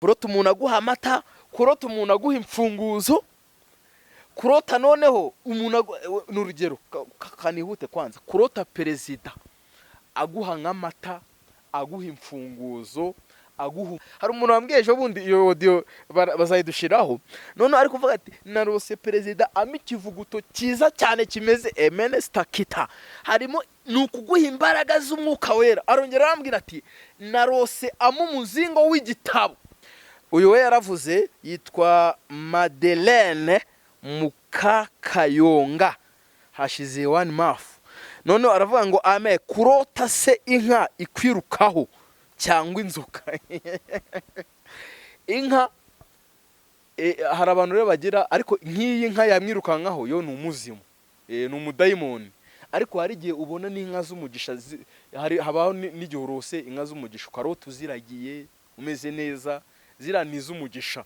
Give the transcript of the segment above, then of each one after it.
Kurota umuntu aguha amata, kurota umuntu aguha imfunguzo, kurota noneho umuntu ni urugero kanihute kwanza, kurota perezida aguha nk'amata, aguha imfunguzo, aguha. Hari umuntu wambwiye ejo bundi, iyo audio bazayidushiraho. Noneho ari kuvuga ati: "Narose perezida ampa ikivuguto cyiza cyane kimeze emene stakita." Harimo ni ukuguha imbaraga z'Umwuka Wera. Arongera arambwira ati: "Narose ama umuzingo w'igitabo." Uyu we yaravuze, yitwa Madeleine Mukakayonga, hashize one month. Noneho aravuga ngo: "Ame kurota se inka ikwirukaho cyangwa inzoka." Inka, hari abantu rero bagira, ariko nk'iyi nka yamwirukankaho yo ni umuzimu, ni umudayimoni. Ariko hari igihe ubona n'inka z'umugisha, hari habaho n'igihe urose inka z'umugisha, ukarota uziragiye umeze neza, ziriya ni iz'umugisha.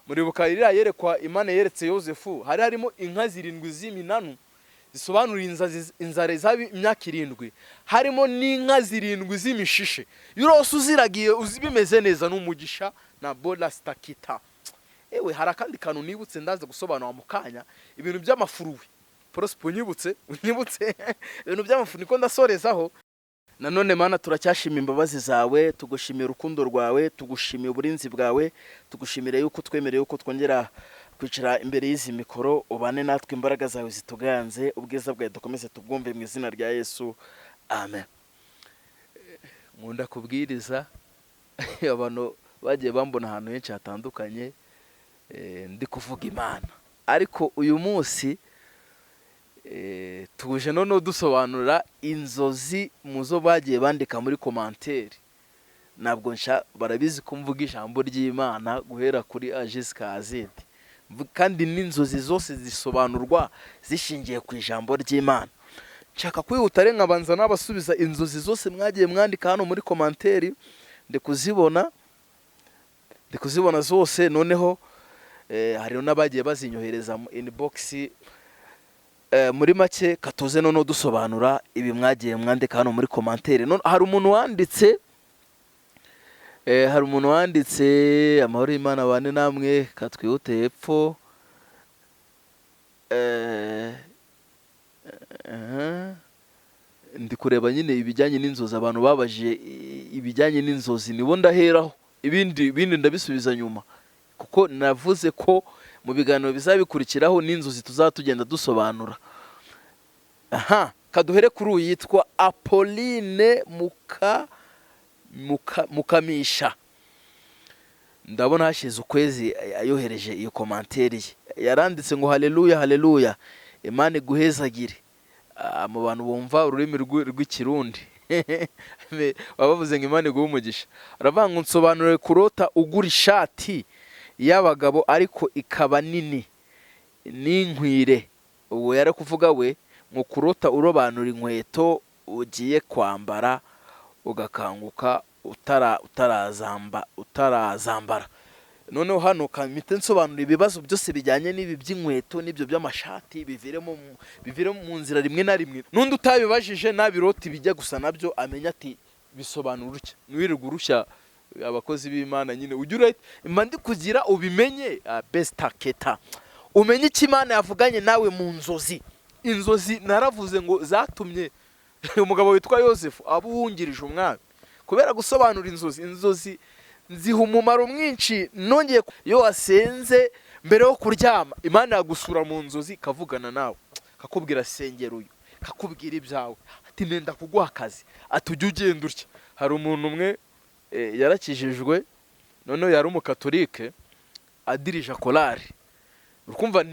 Muribuka iriya yerekwa Imana yeretse Yosefu? Hari harimo inka zirindwi z'iminanu zisobanura inzara izaba imyaka 7, harimo n'inka zirindwi z'imishishe. Iyo urose uziragiye uzi bimeze neza, ni umugisha na bola stakita. Ewe, hari akandi kantu nibutse, ndaza gusobanura mu kanya, ibintu by'amafuruwe. Prosper, unyibutse ibintu by'amafu, niko ndasorezaho. Nanone Mana, turacyashima imbabazi zawe, tugushimiye urukundo rwawe, tugushimiye uburinzi bwawe, tugushimira yuko twemereye yuko twongera kwicara imbere y'izi mikoro. Ubane natwe, imbaraga zawe zituganze, ubwiza bwawe dukomeze tubwumve, mu izina rya Yesu, amen. Nkunda kubwiriza. Abantu bagiye bambona ahantu henshi hatandukanye, ndi kuvuga Imana. Ariko uyu munsi tuje noneho dusobanura inzozi mu zo bagiye bandika muri commentaire. Ntabwo nsha, barabizi ko mvuga ijambo ry'Imana guhera kuri A jusqu'à Z. Kandi n'inzozi zose zisobanurwa zishingiye ku ijambo ry'Imana. Nshaka kwihuta rero nkabanza nabasubiza inzozi zose mwagiye mwandika hano muri commentaire. Ndi kuzibona zose. Noneho hari n'abagiye bazinyohereza mu inbox. Muri make, katuze noneho dusobanura ibi mwagiye mwandika hano muri commentaire. None hari umuntu wanditse: "Amahoro y'Imana abane namwe." Katwihute hepfo. Ndi kureba nyine ibijyanye n'inzozi, abantu babajije ibijyanye n'inzozi, nibo ndaheraho, ibindi ndabisubiza nyuma, kuko navuze ko mu biganiro bizabikurikiraho n'inzozi tuzaba tugenda dusobanura. Aha kaduhere kuri uyu yitwa Apolline Mukamisha. Ndabona hashize ukwezi ayohereje iyo commentaire ye. Yaranditse ngo: "Haleluya, haleluya, Imana iguhezagire." Mu bantu bumva ururimi rw'Ikirundi baba bavuze ngo Imana iguhe umugisha. Aravuga ngo: "Nsobanurire kurota ugura ishati y'abagabo ariko ikaba nini n'inkwire." Ubwo yari kuvuga we ngo kurota urobanura inkweto ugiye kwambara, ugakanguka utarazambara. Noneho hano kamite nsobanura ibibazo byose bijyanye n'ibi by'inkweto n'ibyo by'amashati, biviremo mu nzira rimwe na rimwe. N'undi utabibajije nabirota ibijya gusa nabyo, amenya ati bisobanura utya. Ntiwirirwe urushya abakozi b'Imana nyine, ujye urahita mba ndi kugira ubimenye, besita keta, umenye icyo Imana yavuganye nawe mu nzozi. Inzozi naravuze ngo zatumye umugabo witwa Yosefu aba uwungirije umwami kubera gusobanura inzozi. Inzozi nziha umumaro mwinshi. Nongeye, iyo wasenze mbere yo kuryama, Imana yagusura mu nzozi, ikavugana nawe, kakubwira sengera uyu, kakubwira ibyawe, ati nenda kuguha akazi, ati ujye ugenda utya. Hari umuntu umwe, yarakijijwe, noneho yari umukatolike adirija korari. Urumva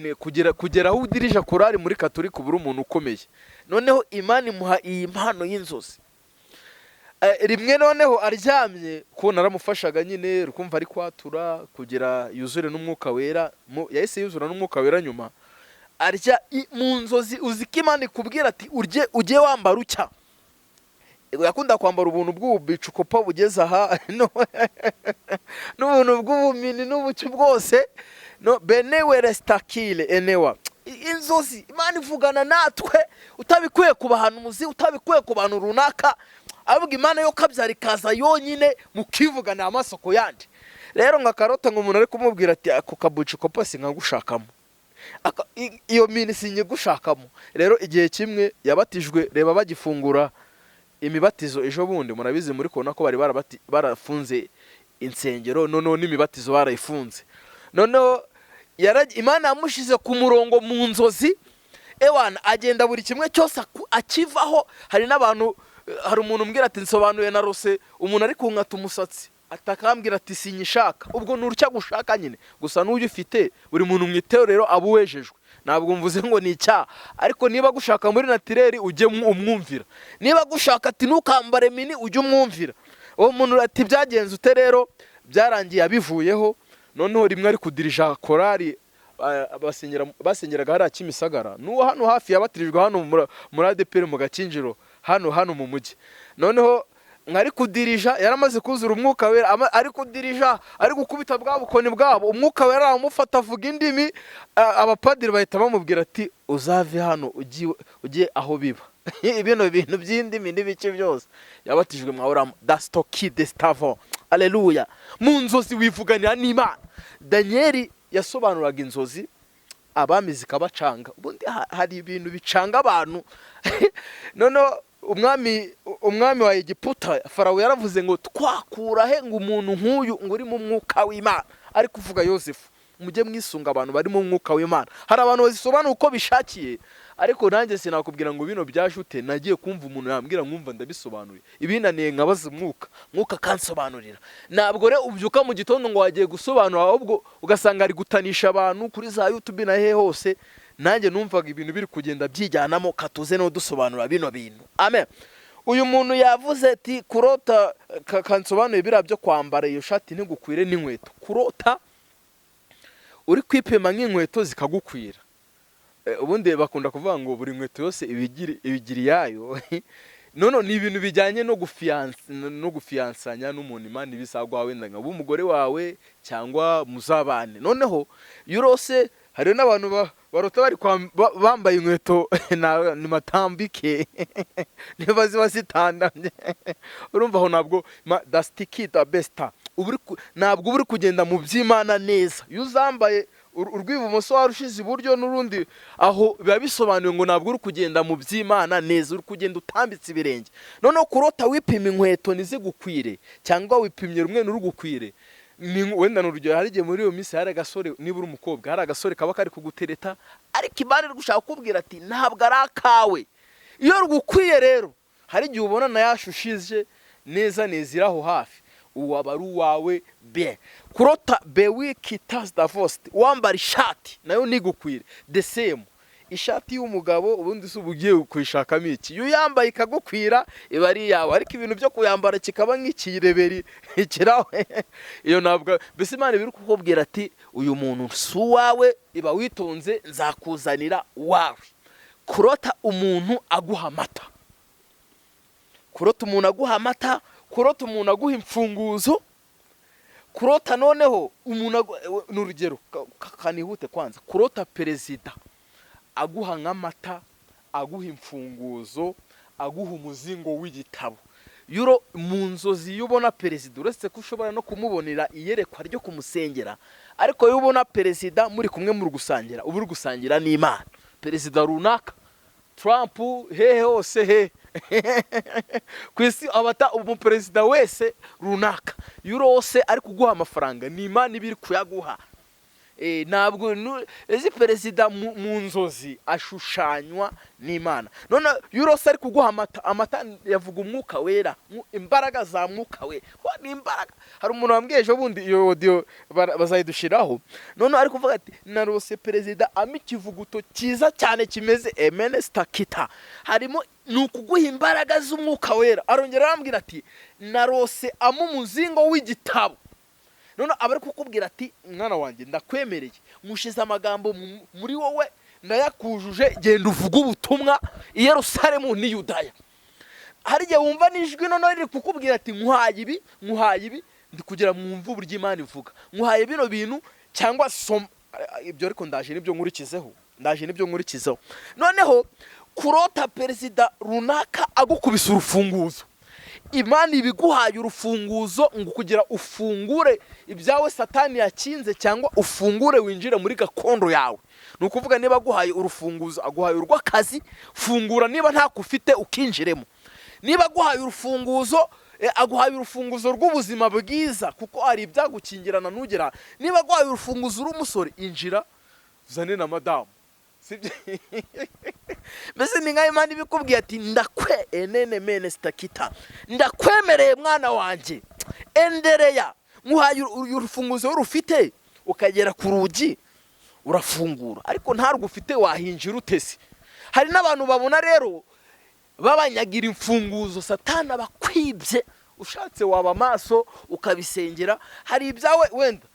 kugera aho udirija korari muri katolike, uba uri umuntu ukomeye. Noneho Imana imuha iyi mpano y'inzozi. Rimwe noneho aryamye, ko naramufashaga nyine, rukumva ari kwatura kugira yuzure n'Umwuka Wera, yahise yuzura n'Umwuka Wera nyuma. Arya mu nzozi, uzi ko Imana ikubwira ati urye ujye wambara utya. Yakunda kwambara ubuntu bw'ububicukopa bugeze aha, n'ubuntu bw'ubumini n'ubuki bwose. No benewere stakile enewa. Inzozi, Imana ivugana natwe utabikuye ku bahanuzi, utabikuye ku bantu runaka, ahubwo Imana yo kabyara ikaza yonyine mukivugana amaso ku yandi. Rero ngo akarota ngo umuntu ari kumubwira ati: "Ako kabuci kopa sinkagushakamo. Iyo mini sinyigushakamo." Rero igihe kimwe yabatijwe, reba bagifungura imibatizo ejo bundi, murabizi, muri kubona ko bari barafunze insengero, noneho n'imibatizo barayifunze. Noneho Imana yamushyize ku murongo mu nzozi, ewana agenda buri kimwe cyose akivaho. Hari n'abantu, hari umuntu umbwira ati: "Nsobanuye, narose umuntu ari kunkata umusatsi," atakambwira ati: "Sinyishaka." Ubwo ni urutya gushaka nyine gusa n'uyu ufite. Buri muntu mu itorero aba uwejejwe, ntabwo mvuze ngo ni icyaha, ariko niba gushaka muri naturel ujye umwumvira, niba gushaka ati: "Ntukambare mini," ujye umwumvira. Uwo muntu ati: "Byagenze ute?" Rero byarangiye abivuyeho. Noneho rimwe ari kudirija korari, basengeraga hariya Kimisagara, n'uwo hano hafi yabatirijwe hano muri ADEPR mu Gakinjiro, hano mu mujyi. Noneho mwari kudirija, yaramaze kuzura Umwuka Wera, ari kudirija, ari gukubita bwa bukoni bwabo, Umwuka Wera aramufata, avuga indimi. Abapadiri bahita bamubwira ati: "Uzave hano ujye aho biba bino bintu by'indimi n'ibice byose." Yabatijwe mwa dasitoki desitavo. Aleluya! Mu nzozi wivuganira n'Imana. Daniyeli yasobanuraga inzozi, abami zikabacanga. Ubundi hari ibintu bicanga abantu. Noneho umwami wa Egiputa, Farawo, yaravuze ngo: "Twakura he ngo umuntu nk'uyu ngo uri mu mwuka w'Imana?" Ari kuvuga Yosefu. Mujye mwisunga abantu bari mu mwuka w'Imana. Hari abantu bazisobanura uko bishakiye, ariko nanjye sinakubwira ngo bino byaje ute. Nagiye kumva umuntu yambwira, nkumva ndabisobanuye, ibinaniye nkabaza umwuka, mwuka akansobanurira. Ntabwo rero ubyuka mu gitondo ngo wagiye gusobanura, ahubwo ugasanga ari gutanisha abantu kuri za YouTube na hehe hose. Nanjye numvaga ibintu biri kugenda byijyanamo. Katuze no dusobanura bino bintu. Amen. Uyu muntu yavuze ati: "Kurota kansobanuye biriya byo kwambara iyo shati ntigukwire n'inkweto." Kurota uri kwipima nk'inkweto zikagukwira. Ubundi bakunda kuvuga ngo buri nkweto yose ibigira iyayo. None ni ibintu bijyanye no gufiyansanya n'umuntu Imana ibizaguha, wenda nka umugore wawe cyangwa muzabane. Noneho iyo urose, hari n'abantu barota bari bambaye inkweto ni matambike, niba ziba zitandamye, urumva aho ntabwo dasitiki da besita, ntabwo uba uri kugenda mu by'Imana neza. Iyo uzambaye urw'ibumoso warushize iburyo n'urundi, aho biba bisobanuye ngo ntabwo uri kugenda mu by'Imana neza, uri kugenda utambitse ibirenge. Noneho kurota wipima inkweto ntizigukwire, cyangwa wipimye rumwe ntirugukwire, ni wenda ni urugero. Hari igihe muri iyo minsi hari agasore, niba uri umukobwa, hari agasore kaba kari kugutereta, ariko Imana iri gushaka kukubwira ati: "Ntabwo ari akawe." Iyo rugukwiye rero, hari igihe ubona na yashushije neza neza iri aho hafi, uwo aba ari uwawe bien. Kurota bewiki tasdavost wambara ishati nayo ntigukwire, the same. Ishati y'umugabo ubundi si uba ugiye kuyishakamo iki? Iyo uyambaye ikagukwira iba ari iyawe, ariko ibintu byo kuyambara kikaba nk'ikireberi ikirawe, iyo ntabwo. Mbese Imana iba iri kukubwira ati: "Uyu muntu si uwawe, iba witonze, nzakuzanira uwawe." Kurota umuntu aguha amata, kurota umuntu aguha amata, kurota umuntu aguha imfunguzo, kurota noneho umuntu ni urugero, kanihute kwanza. Kurota perezida aguha nk'amata, aguha imfunguzo, aguha umuzingo w'igitabo. Yuro mu nzozi iyo ubona perezida, uretse ko ushobora no kumubonera iyerekwa ryo kumusengera, ariko iyo ubona perezida muri kumwe muri gusangira, uba uri gusangira n'Imana. Perezida runaka, Trump, hehe hose, he ku isi, abata umuperezida wese runaka, iyo urose ari kuguha amafaranga, ni Imana iba iri kuyaguha. Ntabwo ezi perezida mu nzozi ashushanywa n'Imana. None iyo urose ari kuguha amata, amata yavuga Umwuka Wera, imbaraga za Mwuka We. Ni imbaraga. Hari umuntu wambwiye ejo bundi, iyo audio bazayidushiraho, none ari kuvuga ati: "Narose perezida ama ikivuguto cyiza cyane kimeze emenestakita." Harimo ni ukuguha imbaraga z'Umwuka Wera. Arongera arambwira ati: "Narose ama umuzingo w'igitabo." None aba ari kukubwira ati: "Mwana wanjye, ndakwemereye, mushize amagambo muri wowe, ndayakujuje, genda uvuge ubutumwa i Yerusalemu n'i Yudaya." Hari igihe wumva n'ijwi noneho riri kukubwira ati: "Nkuhaye ibi, nkuhaye ibi." Ndi kugira mwumve uburyo Imana ivuga. "Nkuhaye bino bintu," cyangwa soma ibyo. Ariko ndaje nibyo nkurikizeho, ndaje nibyo nkurikizeho. Noneho kurota perezida runaka agukubise urufunguzo, Imana ibiguhaye urufunguzo ngo kugira ufungure ibyawe Satani yakinze, cyangwa ufungure winjire muri gakondo yawe. Ni ukuvuga niba aguhaye urufunguzo, aguhaye urw'akazi, fungura niba ntako ufite ukinjiremo. Niba aguhaye urufunguzo, aguhaye urufunguzo rw'ubuzima bwiza, kuko hari ibyagukingirana nugera. Niba aguhaye urufunguzo uri umusore, injira uzane na madamu, sibyo? Mbese ni nka Imana ibikubwiye ati ndakwe enene mene sitakita, ndakwemereye mwana wanjye, endereya, nkuhaye urufunguzo rufite, ukagera ku rugi urafungura, ariko ntarwo ufite wahinjira utese? Hari n'abantu babona rero babanyagira imfunguzo, Satani abakwibye. Ushatse waba amaso ukabisengera. Hari ibyawe wenda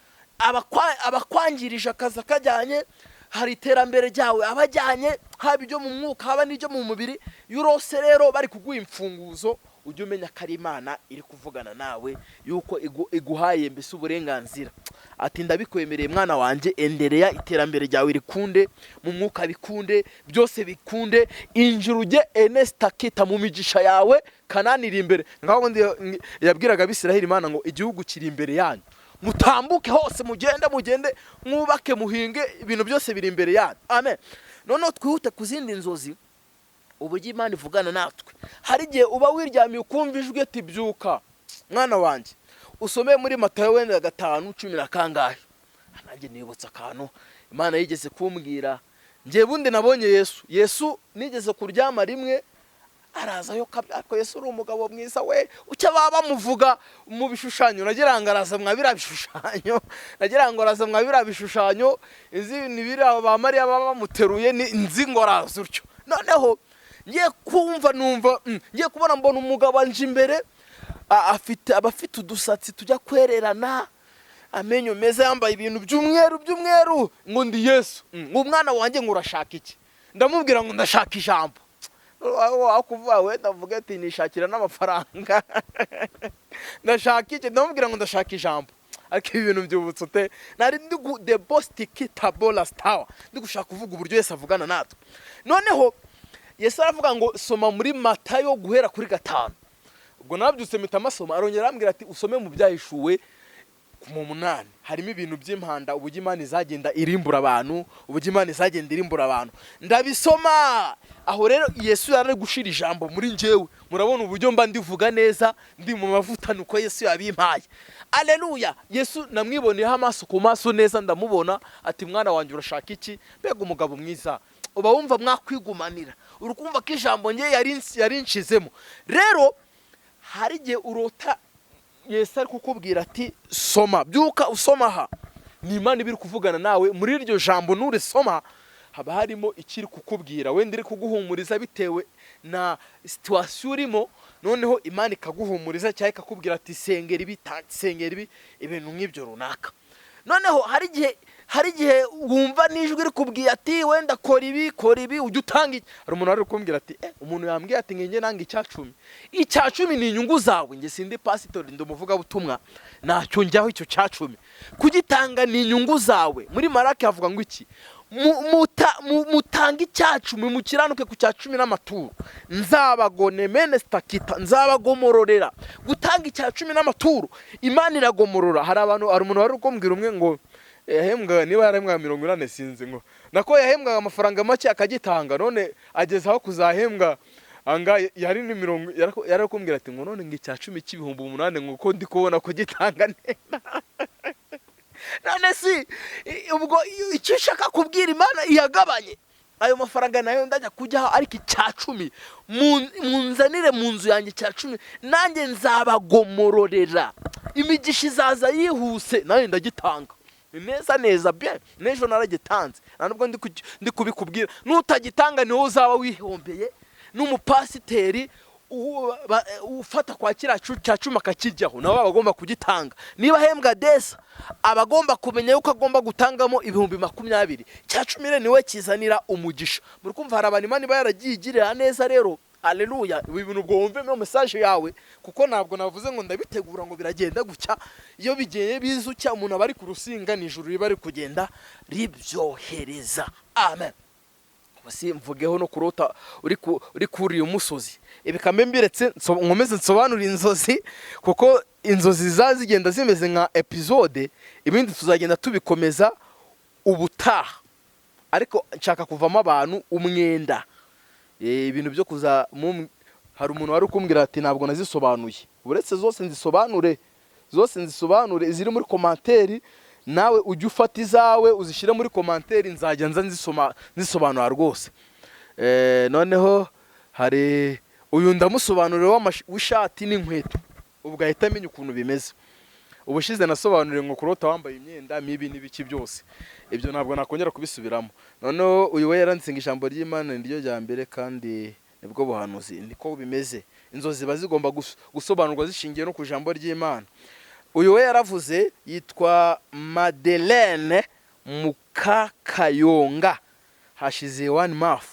abakwangirije akazi akajyanye, hari iterambere ryawe abajyanye, haba ibyo mu mwuka, haba n'ibyo mu mubiri. Iyo urose rero bari kuguha imfunguzo, ujye umenya ko ari Imana iri kuvugana nawe, yuko iguhaye mbese uburenganzira, ati ndabikwemereye mwana wanjye, endereya, iterambere ryawe rikunde, mu mwuka bikunde, byose bikunde, injira ujye enestakita mu migisha yawe, Kanani iri imbere. Ngaho yabwiraga Abisiraheli Imana ngo igihugu kiri imbere yanyu, mutambuke hose, mugende mugende, mwubake, muhinge, ibintu byose biri imbere yanyu. Amen. Noneho twihute ku zindi nzozi, uburyo Imana ivugana natwe. Hari igihe uba wiryamiye ukumva ijwi ati byuka mwana wanjye, usome muri Matayo wenda 5:10 na kangahe. Nanjye nibutse akantu Imana yigeze kumbwira. Njye bundi nabonye Yesu. Yesu nigeze kuryama rimwe araza yo kabya, ariko Yesu uri umugabo mwiza we, ucyo baba bamuvuga mu bishushanyo, nagira ngo araza mwa biriya bishushanyo, nagira ngo araza mwa biriya bishushanyo, izi ni biriya ba Mariya baba bamuteruye, ni nzi ngo araza utyo. Noneho ngiye kumva numva, ngiye kubona mbona umugabo anje imbere, afite abafite udusatsi tujya kwererana, amenyo meza, yambaye ibintu by'umweru by'umweru, ngo ndi Yesu, ngo umwana wanjye, ngo urashaka iki? Ndamubwira ngo ndashaka ijambo. Wakuvuga wenda avuga ati nishakira n'amafaranga, ndashaka iki? Ndamubwira ngo ndashaka ijambo. Ariko ibi bintu byubutse ute? Nari ndi the bostic tabola star, ndi gushaka kuvuga uburyo Yesu avugana natwe. Noneho Yesu aravuga ngo soma muri Matayo guhera kuri 5. Ubwo nabyutse mpita amasoma, arongera arambwira ati usome mu Byahishuwe mu 8, harimo ibintu by'impanda, uburyo Imana izagenda irimbura abantu, uburyo Imana izagenda irimbura abantu. Ndabisoma. Aho rero Yesu yari ari gushira ijambo muri njyewe. Murabona uburyo mba ndivuga neza, ndi mu mavuta, nuko Yesu yabimpaye. Aleluya. Yesu namwiboneyeho amaso ku maso neza, ndamubona, ati mwana wanjye urashaka iki? Mbega umugabo mwiza, uba wumva mwakwigumanira, uri kumva ko ijambo nge yarinshizemo. Rero hari igihe urota Yesu ari kukubwira ati soma, byuka usoma aha. Ni Imana iba iri kuvugana nawe muri iryo jambo. Nurisoma haba harimo ikiri kukubwira, wenda iri kuguhumuriza bitewe na situation urimo. Noneho Imana ikaguhumuriza cyangwa ikakubwira ati sengera ibi, sengera ibi, ibintu nk'ibyo runaka. Noneho hari igihe wumva n'ijwi rikubwiye ati wenda kora ibi, kora ibi, ujye utanga iki. Hari umuntu wari kumbwira ati umuntu yambwiye ati nge nanga 10. 10 ni inyungu zawe. Nge sindi pasitori, ndi umuvugabutumwa, ntacyo njyaho. Icyo 10 kugitanga ni inyungu zawe. Muri Maraki havuga ngo iki? Mutanga 10, mukiranuke ku 10 n'amaturo, nzabagone mene stakita, nzabagomororera. Gutanga 10 n'amaturo, Imana iragomorora. Hari abantu, hari umuntu wari kumbwira umwe ngo yahembwaga, niba yarahembwaga 80 sinzi, ngo nako yahembwaga amafaranga make akagitanga, none ageze aho kuzahembwa anga yari ni mirongo, yari kumbwira ati ngo none ngo 10 cy'ibihumbi 8, ngo uko ndi kubona kugitanga neza. None si ubwo icyo ushaka kubwira Imana iyagabanye ayo mafaranga nayo ndajya kujyaho, ariko 10 munzanire mu nzu yanjye 10, nanjye nzabagomororera, imigisha izaza yihuse. Nanjye ndagitanga neza neza bien, n'ejo naragitanze, nta nubwo ndi kubikubwira. Nutagitanga niwo uzaba wihombeye. N'umupasiteri ufata kwa kiriya 10 akakijyaho, nawe aba agomba kugitanga. Niba ahembwa desa, aba agomba kumenya yuko agomba gutangamo 20,000. 10 rero niwe kizanira umugisha. Muri kumva hari abantu Imana iba yaragiye igirira neza rero. Haleluya. Ibi bintu ubwo wumvemo message yawe, kuko ntabwo navuze ngo ndabitegura ngo biragenda gutya. Iyo bigiye biza utya, umuntu aba ari ku rusinga, nijoro riba ari kugenda ribyohereza. Amen. Si mvugeho no kurota uri kuriye umusozi. Ibi kambe mbiretse, nkomeze nsobanure inzozi, kuko inzozi ziza zigenda zimeze nka episode. Ibindi tuzagenda tubikomeza ubutaha, ariko nshaka kuvamo abantu umwenda. Ibintu byo kuza hari umuntu wari kumbwira ati ntabwo nazisobanuye. Uretse zose nzisobanure, zose nzisobanure iziri muri commentaire. Nawe ujye ufata izawe uzishyire muri commentaire, nzajya nza nzisoma, nzisobanura rwose. Noneho hari uyu ndamusobanurira w'ishati n'inkweto, ubwo ahita amenya ukuntu bimeze. Ubushize nasobanuriye ngo kurota wambaye imyenda mibi n'ibiki byose, ibyo ntabwo nakongera kubisubiramo. Noneho uyu we yaranditse ngo ijambo ry'Imana ni ryo rya mbere kandi nibwo buhanuzi. Niko bimeze, inzozi ziba zigomba gusobanurwa zishingiye no ku ijambo ry'Imana. Uyu we yaravuze, yitwa Madeleine Mukakayonga, hashize one month.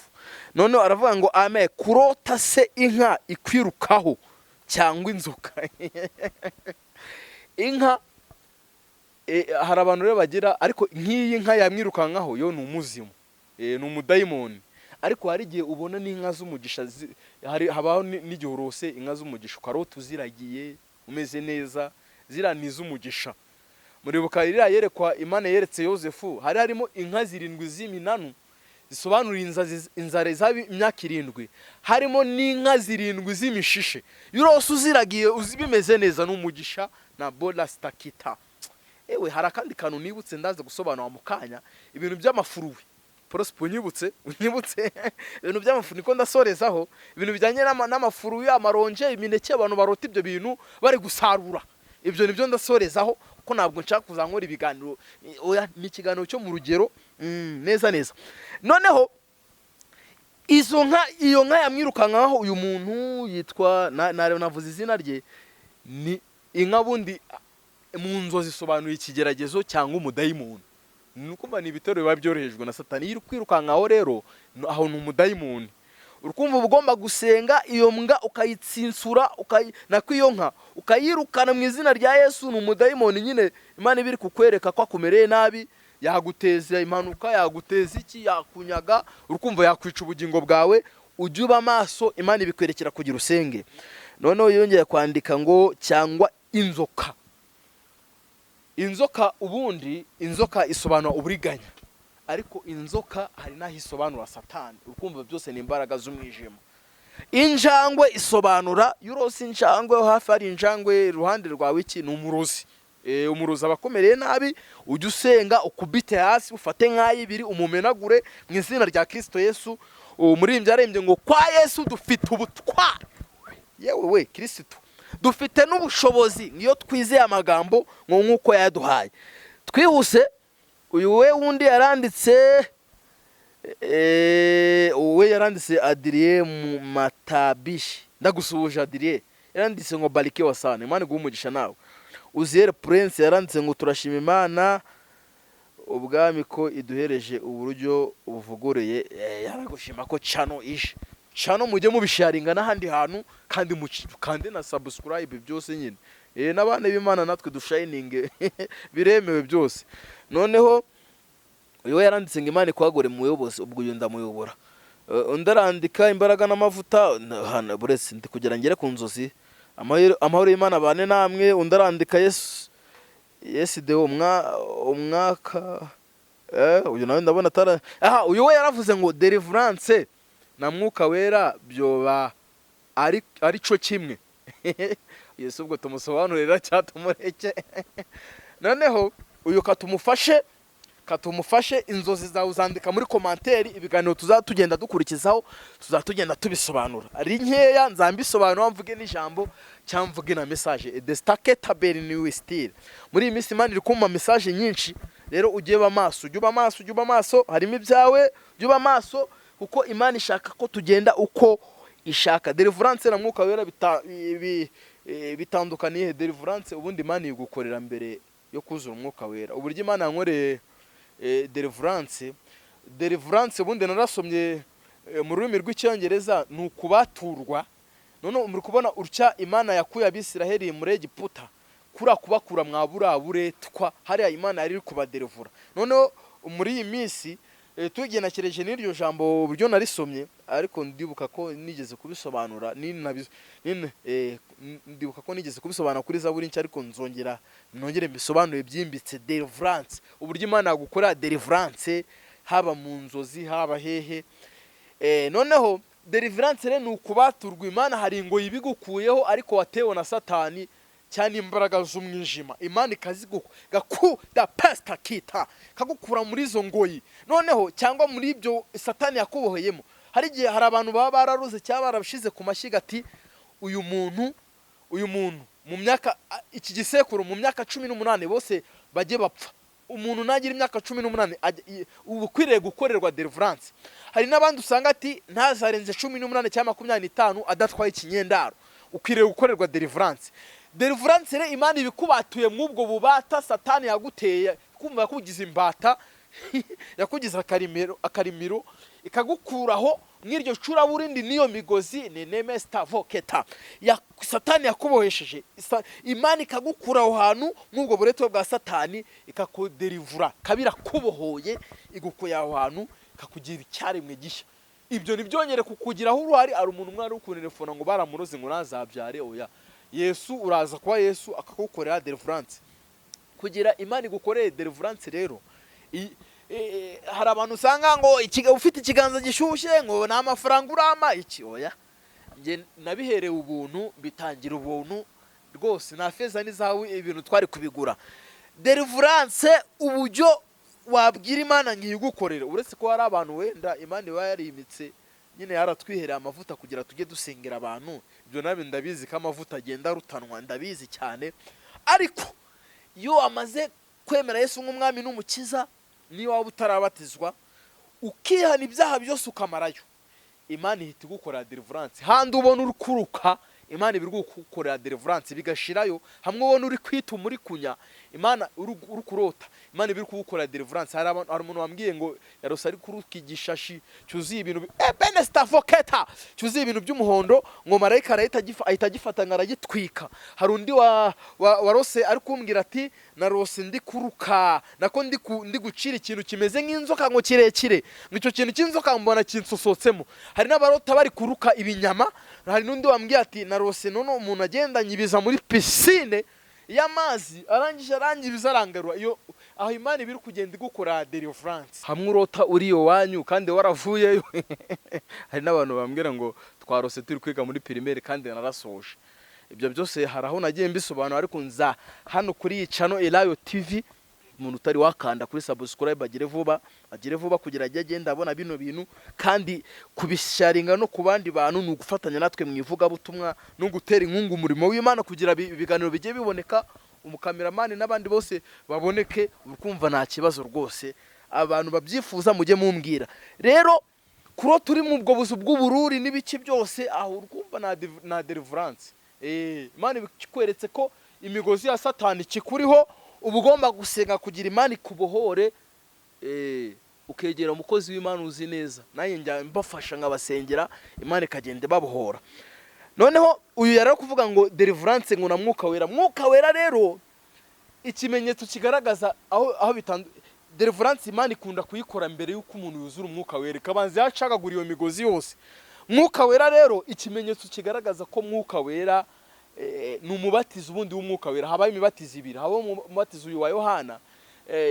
Noneho aravuga ngo ame kurota se inka ikwirukaho cyangwa inzoka. Inka, hari abantu rero bagira, ariko nk'iyi nka yamwirukankaho yo ni umuzimu, ni umudayimoni. Ariko hari igihe ubona n'inka z'umugisha, hari habaho n'igihe urose inka z'umugisha, ukarota uziragiye umeze neza, ziriya ni iz'umugisha. Muribuka iriya yerekwa Imana yeretse Yosefu, hari harimo inka zirindwi z'iminanu zisobanura inzara izaba imyaka 7, harimo n'inka zirindwi z'imishishe. Iyo urose uziragiye uzi bimeze neza, ni umugisha na bola stakita. Ewe, hari akandi kantu nibutse ndaza gusobanura mu kanya, ibintu by'amafuruwe. Prosper, unyibutse ibintu by'amafu, niko ndasorezaho. Ibintu bijyanye n'amafuruwe, amaronje, imineke, abantu barota ibyo bintu bari gusarura, ibyo nibyo ndasorezaho, kuko ntabwo nshaka kuzankora ibiganiro. Oya, ni ikiganiro cyo mu rugero, neza neza. Noneho izo nka, iyo nka yamwirukankaho uyu muntu yitwa navuze izina rye, ni inka. Bundi mu nzozi isobanuye ikigeragezo cyangwa umudayimoni. Ni ukumva ni ibitero biba byorohejwe na Satani. Iyo uri kwirukankaho rero, aho ni umudayimoni. Urukumva uba ugomba gusenga iyo mbwa ukayitsinsura, nako iyo nka ukayirukana mu izina rya Yesu. Ni umudayimoni nyine, Imana iba iri kukwereka ko akumereye nabi, yaguteza impanuka, yaguteza iki, yakunyaga, urukumva yakwica ubugingo bwawe. Ujye uba maso, Imana ibikwerekera kugira usenge. Noneho yongeye kwandika ngo cyangwa inzoka. Inzoka, ubundi inzoka isobanura uburiganya, ariko inzoka hari n'aho isobanura Satani. Urukumva byose ni imbaraga z'umwijima. Injangwe isobanura, iyo urose injangwe hafi, hari injangwe iruhande rwawe, iki ni umurozi. Umurozi aba akomereye nabi. Ujye usenga ukubite hasi, ufate nk'ay'ibiri umumenagure mu izina rya Kirisito Yesu. Uwo muririmbyi yarembye ngo kwa Yesu dufite ubutwari, yewe we Kirisito, dufite n'ubushobozi niyo twizeye amagambo ngo nk'uko yaduhaye. Twihuse, uyu we wundi yaranditse, we yaranditse Adrien mu Matabishi, ndagusuhuje Adrien. Yaranditse ngo barike wasane, Imana iguhe umugisha nawe. Uziel Prince yaranditse ngo turashima Imana ubwami ko iduhereje uburyo buvuguruye. Yaragushima ko channel ije. Channel mujye mubisharinga n'ahandi hantu, kandi kandi na subscribe byose nyine. N'abana b'Imana natwe dushininge, biremewe byose. Noneho uyu we yaranditse ngo Imana ikwagure muyobozi, ubwo uyu ndamuyobora. Undi arandika imbaraga n'amavuta hano, buretse ndi kugira ngere ku nzozi. Amahoro y'Imana abane namwe. Undi arandika Yesu Yesu de umwaka. Uyu nawe ndabona atara. Aha uyu we yaravuze ngo deliverance na Mwuka Wera byoba ari cyo kimwe. Yesu, ubwo tumusobanurira cyangwa tumureke? Noneho uyu katumufashe. Inzozi zawe uzandika muri commentaire, ibiganiro tuzaba tugenda dukurikizaho tuzaba tugenda tubisobanura. Ari nkeya nzambisobanura, mvuge n'ijambo cyangwa mvuge na message destake taberi ni style. Muri iyi minsi Imana iri kumpa message nyinshi, rero ujye uba maso, ujye uba maso, ujye uba maso, harimo ibyawe, ujye uba maso, kuko Imana ishaka ko tugenda uko ishaka. Deliverance na Mwuka Wera bitandukaniye? Deliverance ubundi Imana igukorera mbere yo kuzura Umwuka Wera. Uburyo Imana yankoreye deliverance, deliverance ubundi narasomye mu rurimi rw'Icyongereza ni ukubaturwa. None muri kubona utya Imana yakuye Abisiraheli muri Egiputa, kuriya kubakura mwa buriya buretwa, hariya Imana yari iri kubaderivura. Noneho muri iyi minsi Tugenekereje n'iryo jambo uburyo narisomye, ariko ndibuka ko nigeze kubisobanura, ndibuka ko nigeze kubisobanura kuri Zaburi Nshya, ariko nzongera nongere mbisobanure byimbitse. Deliverance, uburyo Imana yagukorera deliverance, haba mu nzozi, haba hehe. Noneho deliverance rero ni ukubaturwa. Imana hari ingoyi ibigukuyeho ariko watewe na Satani cyane, imbaraga z'umwijima. Imana ikaziguku da pasita kita kagukura muri izo ngoyi, noneho cyangwa muri ibyo Satani yakuboheyemo. Hari igihe hari abantu baba bararuze cyangwa barabishize ku mashyiga, ati uyu muntu mu myaka iki gisekuru, mu myaka 18 bose bajye bapfa. Umuntu nagira imyaka 18 uba ukwiriye gukorerwa deliverance. Hari n'abandi usanga ati ntazarenze 18 cyangwa 25 adatwaye ikinyendaro, ukwiriye gukorerwa deliverance. Deliverance rero, Imana ibikubatuye mw'ubwo bubata Satani yaguteye, kumva yakugize imbata, yakugize akarimiro, ikagukuraho mw'iryo curaburindi n'iyo migozi ni nemesta voketa ya Satani yakubohesheje. Imana ikagukura aho hantu mw'ubwo buretwa bwa Satani, ikakuderivura, kabira kubohoye, igukuye aho hantu, ikakugira icyaremwe gishya. Ibyo ntibyongere kukugiraho uruhare. Hari umuntu umwe ari kuntelefona ngo baramuroze, ngo ntazabyare. Oya, Yesu uraza kuba Yesu akagukorera deliverance. Kugira Imana igukorere deliverance rero, hari abantu usanga ngo ufite ikiganza gishyushye, ngo ni amafaranga urama iki. Oya, njye nabiherewe ubuntu, bitangira ubuntu rwose, nta feza n'izahabu ibintu twari kubigura. Deliverance, uburyo wabwira Imana ngo iyigukorere, uretse ko hari abantu wenda Imana iba yarimitse nyine, yaratwihereye amavuta kugira tujye dusengera abantu. Ibyo nabyo ndabizi ko amavuta agenda arutanwa, ndabizi cyane. Ariko iyo wamaze kwemera Yesu nk'umwami n'umukiza, niyo waba utarabatizwa, ukihana ibyaha byose ukamarayo, Imana ihita igukorera deliverance. Handi ubona uri kuruka, Imana iba iri kugukorera deliverance bigashirayo. Hamwe ubona uri kwituma, uri kunya, Imana uri kurota, Imana iba iri kugukorera deliverance. Hari umuntu wambwiye ngo yarose ari kuruka igishashi cyuzuye ibintu benestafoketa, cyuzuye ibintu by'umuhondo, ngo marayika ahita agifata ngo aragitwika. Hari undi warose ari kumbwira ati narose ndi kuruka, nako ndi gucira ikintu kimeze nk'inzoka, ngo kirekire, ngo icyo kintu cy'inzoka mbona kinsosotsemo. Hari n'abarota bari kuruka ibinyama. Hari n'undi wambwiye ati narose none umuntu agenda anyibiza muri piscine y'amazi, arangije arangibiza arangarura. Iyo aho Imana iba iri kugenda igukora deliverance. Hamwe urota uri iyo wanyu kandi waravuyeyo. Hari n'abantu bambwira ngo twarose turi kwiga muri primaire kandi narasoje. Ibyo byose hari aho nagiye mbisobanura, ariko nza hano kuri iyi channel Elayo TV. Umuntu utari wakanda kuri subscribe agire vuba, agire vuba, kugira ajye agenda abona bino bintu. Kandi kubisharinga no ku bandi bantu ni ugufatanya natwe mu ivugabutumwa no gutera inkunga umurimo w'Imana, kugira ibiganiro bijye biboneka, umukameramani n'abandi bose baboneke. Ukumva nta kibazo rwose. Abantu babyifuza mujye mumbwira. Rero kuro turi mu bwo buzu bw'ubururi n'ibiki byose, aho urumva na deliverance. Imana ikweretse ko imigozi ya Satani ikikuriho, uba ugomba gusenga kugira Imana ikubohore. Ukegera umukozi w'Imana uzi neza, nanjye njya mbafasha nkabasengera, Imana ikagenda ibabohora. Noneho uyu yari ari kuvuga ngo deliverance ngo na Mwuka Wera. Mwuka Wera rero, ikimenyetso kigaragaza aho bitandu, deliverance Imana ikunda kuyikora mbere y'uko umuntu yuzura Umwuka Wera, ikabanza yacagagura iyo migozi yose. Mwuka Wera rero, ikimenyetso kigaragaza ko Mwuka Wera, ni umubatizo ubundi w'Umwuka Wera. Habaho imibatizo ibiri. Habaho umubatizo uyu wa Yohana.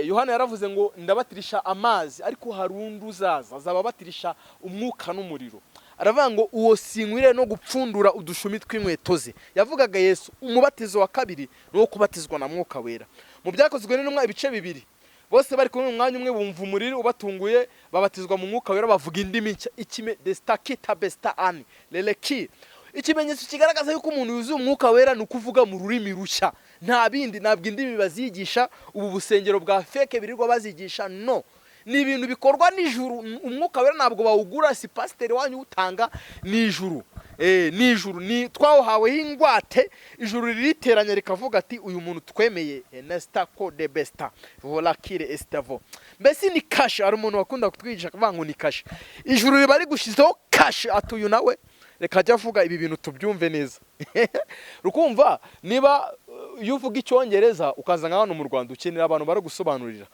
Yohana yaravuze ngo ndabatirisha amazi, ariko hari undi uzaza azaba abatirisha umwuka n'umuriro. Aravuga ngo uwo sinkwiriye no gupfundura udushumi tw'inkweto ze. Yavugaga Yesu. Umubatizo wa kabiri ni uwo kubatizwa na Mwuka Wera. Mu Byakozwe n'Intumwa ibice 2, bose bari kumwe mu mwanya umwe, bumva umuriro ubatunguye, babatizwa mu Mwuka Wera, bavuga indimi nshya. Ikime desita kita besita ani leleki. Ikimenyetso kigaragaza yuko umuntu yuzuye Umwuka Wera ni ukuvuga mu rurimi rushya, nta bindi. Ntabwo indimi bazigisha ubu busengero bwa fake birirwa bazigisha. No ni ibintu bikorwa n'ijuru. Umwuka Wera ntabwo bawugura, si pasiteri wanyu utanga, ni ijuru. Ni ijuru, ni twawuhaweho ingwate. Ijuru ririteranya rikavuga ati uyu muntu twemeye nesta ko de besta volakire estavo. Mbese ni kashe. Hari umuntu wakunda kutwigisha akavuga ngo ni kashe. Ijuru riba rigushyizeho kashe, ati uyu nawe reka ajya avuga ibi bintu tubyumve neza. Rukumva niba iyo uvuga icyongereza ukaza nka hano mu Rwanda, ukenera abantu baragusobanurira.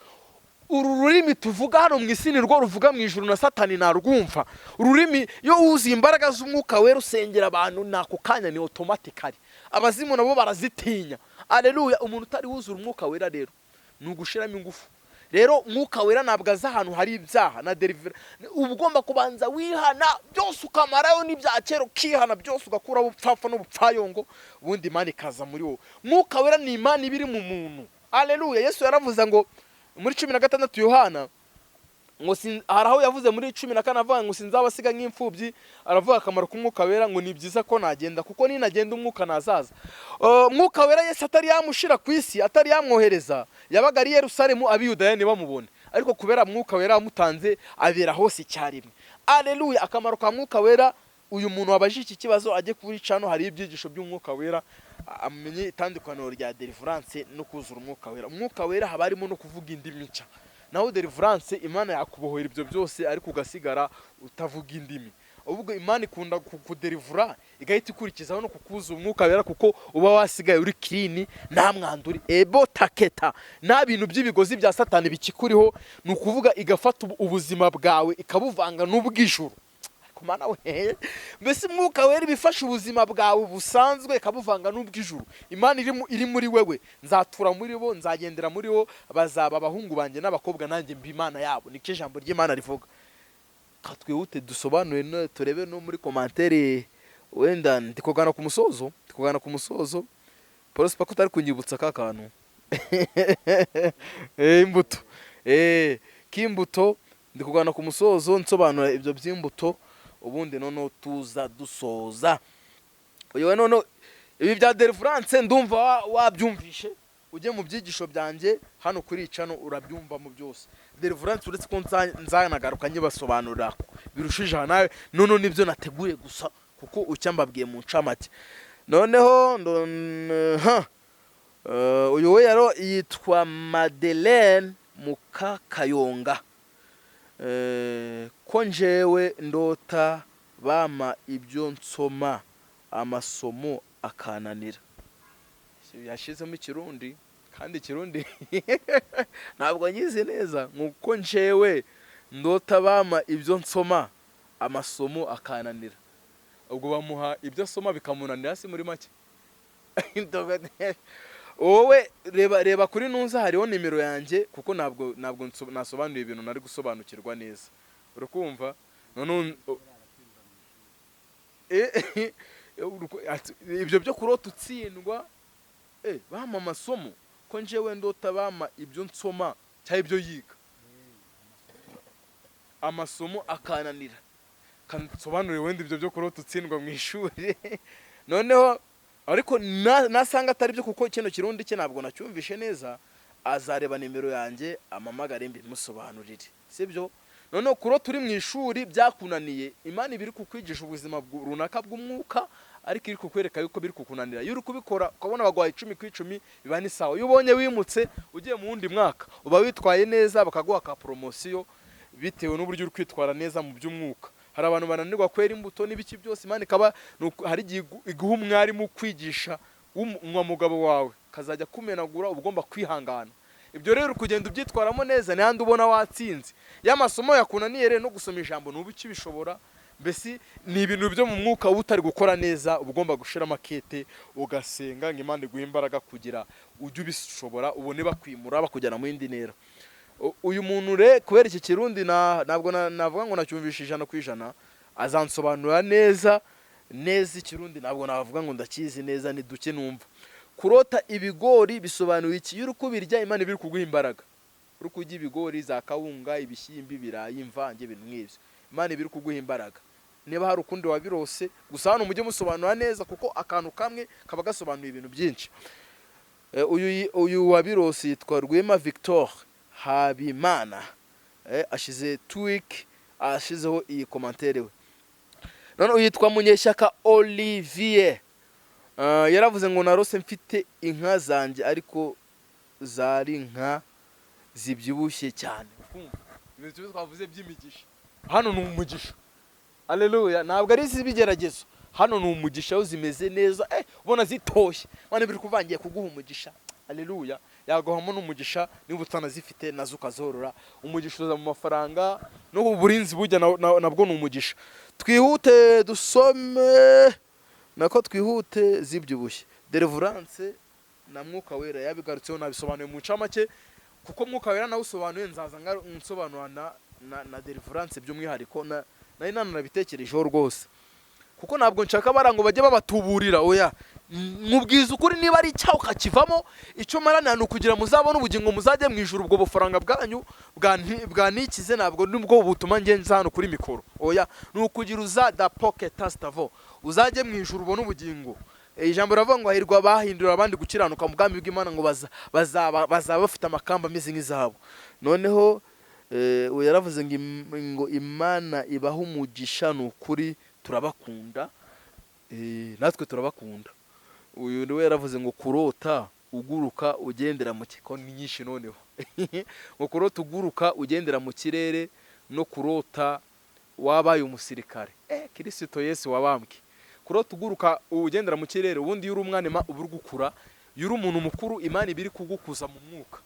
Uru rurimi tuvuga hano mu isi ni rwo ruvuga mu ijuru, na Satani narwumva. Ururimi, iyo wuzuye imbaraga z'Umwuka Wera, usengera abantu ni ako kanya, ni automatically, abazimu nabo barazitinya. Aleluya! Umuntu utari wuzura Umwuka Wera rero ni ugushiramo ingufu. Rero Umwuka Wera ntabwo aza ahantu hari ibyaha na deliverance. Uba ugomba kubanza wihana byose, ukamarayo n'ibya kera, ukihana byose, ugakuraho ubupfapfa n'ubupfayongo, ubundi Imana ikaza muri wowe. Mwuka Wera ni Imana iba iri mu muntu. Aleluya! Yesu yaravuze ngo muri 16 Yohana ngo hari aho yavuze muri 14, avuga ngo sinzabasiga nk'imfubyi. Aravuga akamaro k'Umwuka Wera, ngo ni byiza ko nagenda, kuko ninagenda Umwuka nazaza. Mwuka Wera, Yesu atari yamushira ku isi, atari yamwohereza, yabaga ari i Yerusalemu, abiyudaya ntibamubone, ariko kubera Mwuka Wera yamutanze, abera hose icyarimwe. Aleluya! Akamaro ka Mwuka Wera, uyu muntu wabajije iki kibazo ajye kuri channel, hari ibyigisho by'Umwuka Wera, amenye itandukaniro rya deliverance no kuzura Umwuka Wera. Umwuka Wera haba harimo no kuvuga indimi nshya, naho deliverance, Imana yakubohera ibyo byose ariko ugasigara utavuga indimi. Ahubwo Imana ikunda kuderivura igahita ikurikizaho no kukuza Umwuka Wera, kuko uba wasigaye uri clean, nta mwanda uri ebo taketa, nta bintu by'ibigozi bya Satani bikikuriho. Ni ukuvuga igafata ubuzima bwawe ikabuvanga n'ubw'ijuru. Ariko Mana we, mbese Umwuka Wera ibifasha ubuzima bwawe busanzwe ikabuvanga n'ubw'ijuru. Imana iri muri wewe. Nzatura muri bo, nzagendera muri bo, bazaba abahungu banjye n'abakobwa, nanjye mba Imana yabo. Nicyo ijambo ry'Imana rivuga. Ka twihute dusobanure turebe no muri commentaire. Wenda ndi kugana ku musozo, ndi kugana ku musozo. Prosper, ko utari kunyibutsa ka kantu? Imbuto, k'imbuto. Ndi kugana ku musozo nsobanura ibyo by'imbuto, ubundi noneho tuza dusoza. Uyu we noneho ibi bya deliverance ndumva wabyumvishe. Ujye mu byigisho byanjye hano kuri channel, urabyumva mu byose deliverance, uretse ko nzanagaruka nyibasobanurira birushije aha nawe. Noneho nibyo nateguye gusa, kuko ucya mbabwiye mu ncamake. Noneho ha uyu we yaro yitwa Madeleine Mukakayonga. Ko njewe ndota bama ibyo nsoma, amasomo akananira. Yashizemo Ikirundi, kandi Ikirundi ntabwo nyizi neza. Nkuko njewe ndota bama ibyo nsoma, amasomo akananira. Ubwo bamuha ibyo asoma bikamunanira, si muri make. Wowe reba, reba kuri nuza hariho nimero yanjye, kuko ntabwo nasobanuye ibintu nari gusobanukirwa neza. Urakumva none ibyo byo kurota utsindwa, bampa amasomo, ko njyewe ndota bampa ibyo nsoma cyangwa ibyo yiga, amasomo akananira. Kansobanurire wenda ibyo byo kurota utsindwa mu ishuri. Noneho ariko nasanga atari byo, kuko kino Kirundi cye ntabwo nacyumvishe neza, azareba nimero yanjye amamagare mbimusobanurire, sibyo? Noneho kurota uri mu ishuri byakunaniye, Imana iba iri kukwigisha ubuzima runaka bw'umwuka, ariko iri kukwereka yuko biri kukunanira. Iyo uri kubikora ukabona baguhaye 10 ku 10, biba ni sawa. Iyo ubonye wimutse ugiye mu wundi mwaka, uba witwaye neza, bakaguha ka promotion bitewe n'uburyo uri kwitwara neza mu by'umwuka. Hari abantu bananirwa kwera imbuto n'ibiki byose, Imana ikaba hari igihe iguha umwarimu kwigisha w'umugabo wawe kazajya kumenagura, uba ugomba kwihangana. Ibyo rero uri kugenda ubyitwaramo neza, n'ahandi ubona watsinze. Iyo amasomo yakunaniye rero, no gusoma ijambo ntuba ukibishobora, mbese ni ibintu byo mu mwuka uba utari gukora neza, uba ugomba gushiramo akete, ugasenga ngo Imana iguhe imbaraga kugira ujye ubishobora, ubone bakwimura bakujyana mu yindi ntera. Uyu muntu re kubera iki Kirundi ntabwo navuga ngo nacyumvishe 100%, azansobanurira neza neza. Ikirundi ntabwo navuga ngo ndakizi neza, ni duke numva. Kurota ibigori bisobanuye iki? Iyo uri kubirya, Imana iba iri kuguha imbaraga. Uri kurya ibigori, za kawunga, ibishyimbo, ibirayi, imvange, ibintu nk'ibyo, Imana iba iri kuguha imbaraga. Niba hari ukundi wabirose, gusa hano mujye musobanura neza, kuko akantu kamwe kaba gasobanuye ibintu byinshi. Uyu wabirose yitwa Rwema Victor Habimana. Ashize 2 week ashizeho iyi commentaire we. None uyitwa Munyeshyaka Olivier. Yaravuze ngo narose mfite inka zanjye, ariko zari inka zibyibushye cyane. Ibintu twavuze by'imigisha hano ni umugisha. Aleluya! Ntabwo ari iz'ibigeragezo, hano ni umugisha. Aho zimeze neza, ubona zitoshye, Mana biri kuvangiye kuguha umugisha. Aleluya! yaguhamo n'umugisha niba utanazifite nazo ukazorora. Umugisha uza mu mafaranga no mu burinzi, bujya nabwo ni umugisha. Twihute dusome, nako twihute zibyibushye. Deliverance na Mwuka Wera yabigarutseho, nabisobanuye mu ncamake, kuko Mwuka Wera nawe usobanuye, nzaza nsobanura na deliverance by'umwihariko. Nari nanabitekerejeho rwose, kuko ntabwo nshaka bara ngo bajye babatuburira. Oya, mubwiza ukuri, niba ari icyaha ukakivamo. Icyo maranira ni ukugira muzabone ubugingo, muzajye mu ijuru. Ubwo bufaranga bwanyu bwanikize ntabwo nibwo butuma ngenza hano kuri mikoro. Oya, ni ukugira uza da pocket stavo, uzajye mu ijuru ubone ubugingo. Ijambo riravuga ngo hahirwa abahindura abandi gukiranuka mu bwami bw'Imana, ngo bazaba bafite amakamba ameze nk'izahabu. Noneho uyu yaravuze ngo Imana ibahe umugisha, ni ukuri turabakunda. Natwe turabakunda. Uyu niwe yaravuze ngo kurota uguruka ugendera mu ko ni nyinshi. Noneho ngo kurota uguruka ugendera mu kirere no kurota wabaye umusirikare. Kirisito Yesu wabambwe. Kurota uguruka ugendera mu kirere, ubundi iyo uri umwana uba uri gukura, iyo uri umuntu mukuru Imana iba iri kugukuza mu mwuka,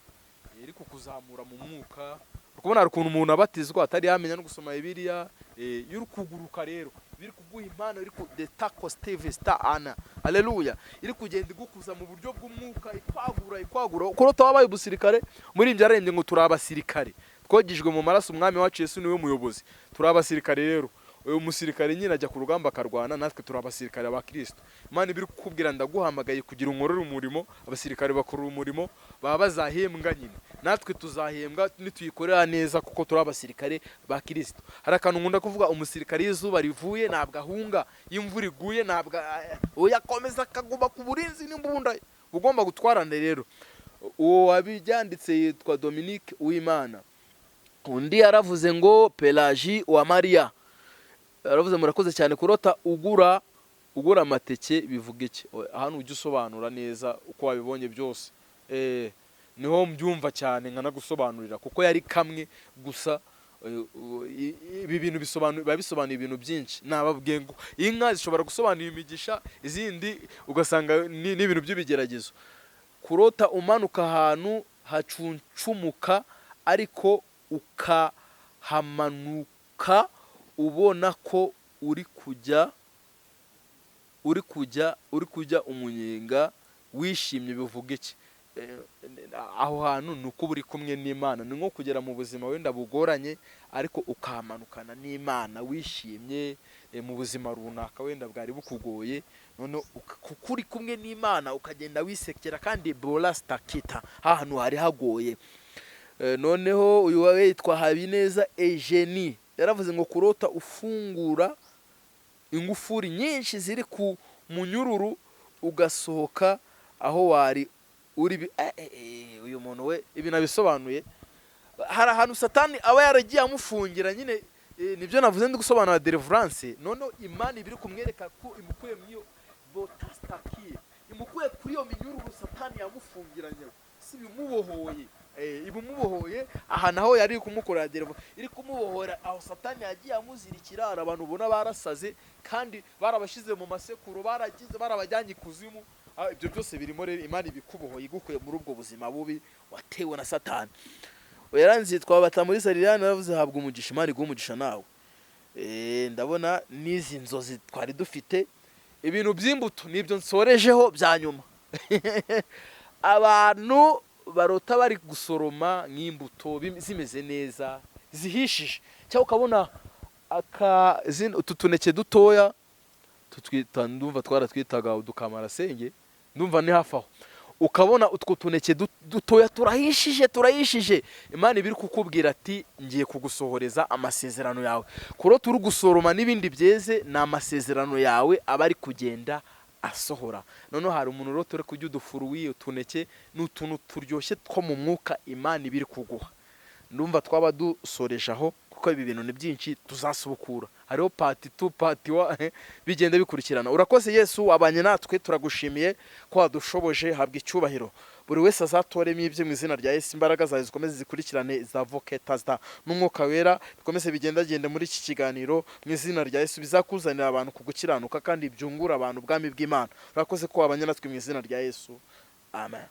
iri kukuzamura mu mwuka. Uri kubona hari ukuntu umuntu abatizwa atari yamenya no gusoma Bibiliya. Iyo uri kuguruka rero biri kuguha impano, iri ku the taco steve star ana haleluya, iri kugenda igukuza mu buryo bw'umwuka, ikwagura, ikwagura. Kurota wabaye umusirikare, muri ibyo arembye ngo turi abasirikare twogejwe mu maraso, Umwami wacu Yesu niwe muyobozi, turi abasirikare. Rero uyu musirikare nyine ajya ku rugamba akarwana, natwe turi abasirikare ba Kristo. Imana iba iri kukubwira ndaguhamagaye kugira unkorere umurimo. Abasirikare bakora umurimo baba bazahembwa nyine, natwe tuzahembwa nituyikorera neza kuko turi abasirikare ba Kristo. Hari akantu nkunda kuvuga: umusirikare iyo izuba rivuye ntabwo ahunga, iyo imvura iguye ntabwo, oya, akomeza akaguma ku burinzi n'imbunda ugomba gutwarana. Rero uwo wabibyanditse yitwa Dominique Uwimana. Undi yaravuze ngo Pelagie wa Mariya yaravuze murakoze cyane, kurota ugura amateke bivuga iki? Hano ujya usobanura neza uko wabibonye byose. Niho mbyumva cyane nkanagusobanurira, kuko yari kamwe gusa. Ibi bintu biba bisobanuye ibintu byinshi. Nababwiye ngo inka zishobora gusobanura imigisha, izindi ugasanga ni ibintu by'ibigeragezo. Kurota umanuka ahantu hacuncumuka ariko ukahamanuka ubona ko uri kujya umunyenga wishimye bivuga iki? Aho hantu ni uko uba uri kumwe n'Imana, ni nko kugera mu buzima wenda bugoranye ariko ukahamanukana n'Imana wishimye, mu buzima runaka wenda bwari bukugoye, noneho kuko uri kumwe n'Imana ukagenda wisekera kandi borasitakita hantu hari hagoye. Noneho uyu wawe yitwa Habineza Eugenie yaravuze ngo kurota ufungura ingufuri nyinshi ziri ku munyururu ugasohoka aho wari uri uyu muntu we ibi nabisobanuye. Hari ahantu Satani aba yaragiye amufungira nyine, nibyo navuze ndi gusobanura deliverance. Noneho Imana iba iri kumwereka ko imukuye mu iyo botastakiye, imukuye kuri iyo minyururu Satani yamufungiranye, si ibimubohoye, ibimubohoye aha naho yari kumukorera deliverance, iri kumubohora aho Satani yagiye amuzirikira. Hari abantu ubona barasaze kandi barabashyize mu masekuru, baragize barabajyanye ikuzimu. Ibyo byose birimo. Rero Imana ibikubohoye, igukuye muri ubwo buzima bubi watewe na Satani. Yaranze yitwa Batamuriza Liliane yaravuze habwa umugisha, Imana iguhe umugisha nawe. Ndabona n'izi nzozi twari dufite, ibintu by'imbuto nibyo nsorejeho bya nyuma. Abantu barota bari gusoroma nk'imbuto zimeze neza zihishije, cyangwa ukabona utu tuneke dutoya tutwita, ndumva twaratwitaga udukamarasenge, ndumva ni hafi aho, ukabona utwo tuneke dutoya turahishije, turahishije, Imana iba iri kukubwira ati ngiye kugusohoreza amasezerano yawe. Kurota uri gusoroma n'ibindi byeze ni amasezerano yawe aba ari kugenda asohora. Noneho hari umuntu urota uri kurya udufuruwi, utuneke ni utuntu turyoshye two mu mwuka Imana iba iri kuguha. Ndumva twaba dusoreje aho, kuko ibi bintu ni byinshi, tuzasubukura, hariho part 2, part 1, bigenda bikurikirana. Urakoze Yesu wabanye natwe, turagushimiye ko wadushoboje, habwa icyubahiro. Buri wese azatoremo ibye mu izina rya Yesu. Imbaraga zawe zikomeze zikurikirane za voketazda n'Umwuka Wera, bikomeze bigendagende muri iki kiganiro mu izina rya Yesu, bizakuzanira abantu ku gukiranuka kandi byungura abantu ubwami bw'Imana. Urakoze ko wabanye natwe mu izina rya Yesu, amen.